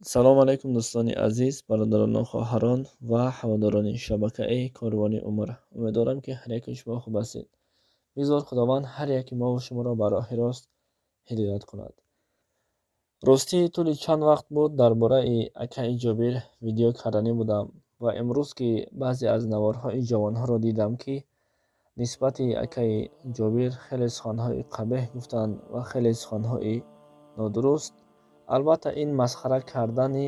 Салом алайкум, дӯстони азиз, бародарону хоҳарон ва ҳаводорони шабакаи Корвони Умр. Умедворам, ки ҳар яки шумо хуб ҳастед. Бигзор Худованд ҳар яки мову шуморо ба роҳи рост ҳидоят кунад. Ростӣ, тӯли чанд вақт буд, дар бораи акаи Ҷобир видео карданӣ будам ва имрӯз, ки баъзе аз наворҳои ҷавонҳоро дидам, ки нисбати акаи Ҷобир хеле суханҳои қабеҳ гуфтанд ва хеле суханҳои нодуруст. Албатта, ин масхара кардани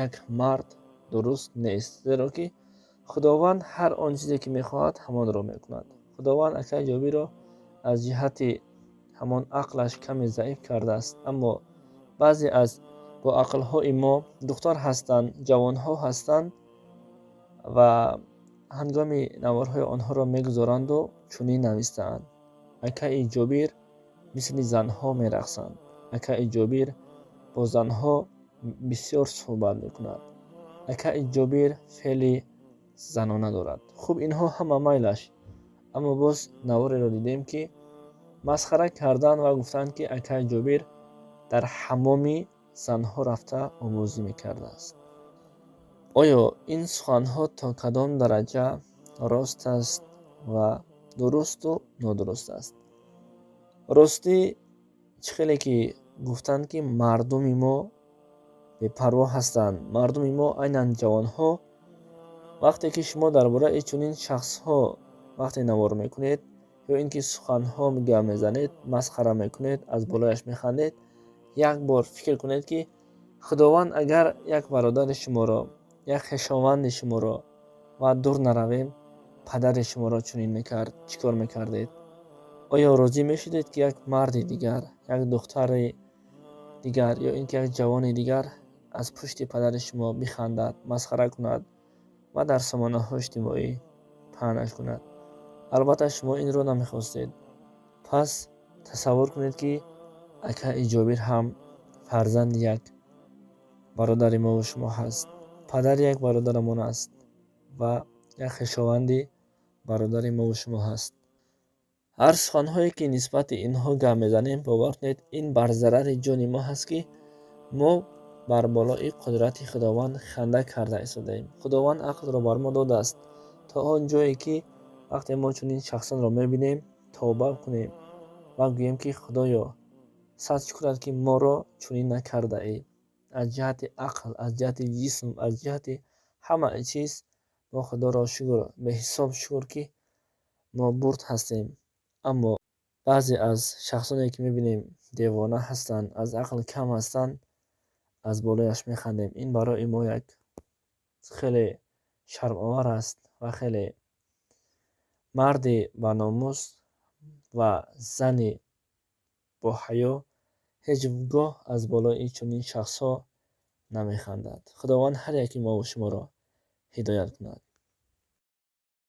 як мард дуруст нест, зеро ки Худованд ҳар он чизе, ки мехоҳад, ҳамонро мекунад. Худованд акаи Ҷобирро аз ҷиҳати ҳамон ақлаш каме заиф кардааст, аммо баъзе аз боақлҳои мо духтар ҳастанд, ҷавонҳо ҳастанд ва ҳангоми наворҳои онҳоро мегузоранду чунин навистаанд: «Акаи Ҷобир мисли занҳо мерақсанд, акаи Ҷобир бо занҳо бисёр суҳбат мекунад, акаи Ҷобир феъли занона дорад». Хуб, инҳо ҳама майлаш, аммо боз навореро дидем, ки масхара кардан ва гуфтанд, ки акаи Ҷобир дар ҳаммоми занҳо рафта овозӣ мекардааст. Оё ин суханҳо то кадом дараҷа рост аст ва дурусту нодуруст аст? Ростӣ, чӣ хеле ки гуфтанд, ки мардуми мо бепарво ҳастанд, мардуми мо, айнан ҷавонҳо. Вақте ки шумо дар бораи чунин шахсҳо вақте навор мекунед ё ин ки суханҳо гап мезанед, масхара мекунед, аз болояш механдед, як бор фикр кунед, ки Худованд агар як бародари шуморо, як хешованди шуморо ва дур наравем, падари шуморо чунин мекард, чӣ кор мекардед? Оё розӣ мешудед, ки як марди дигар, як духтари дигар ё ин ки як ҷавони дигар аз пушти падари шумо бихандад, масхара кунад ва дар сомонаҳои иҷтимоӣ паҳнаш кунад? Албатта, шумо инро намехостед. Пас тасаввур кунед, ки акаи Ҷобир ҳам фарзанди як бародари мову шумо ҳаст, падари як бародарамон аст ва як хешованди бародари мову шумо ҳаст. Ҳар суханҳое, ки нисбати инҳо гап мезанем, бовар кунед, ин бар зарари ҷони мо ҳаст, ки мо бар болои қудрати Худованд ханда карда истодаем. Худованд ақлро бар мо додааст, то он ҷое ки вақте мо чунин шахсонро мебинем, тавба кунем ва гӯем, ки Худоё, сад шукрат, ки моро чунин накардаӣ. Аз ҷиҳати ақл, аз ҷиҳати ҷисм, аз ҷиҳати ҳама чиз мо Худоро шукр, беҳисоб шукр, ки мо бурд ҳастем. Аммо баъзе аз шахсоне, ки мебинем, девона ҳастанд, аз ақл кам ҳастанд, аз болояш механдем. Ин барои мо як хеле шармовар аст ва хеле марди баномус ва зани боҳаё ҳеҷ гоҳ аз болои чунин шахсҳо намехандад. Худованд ҳар яки мову шуморо ҳидоят кунад.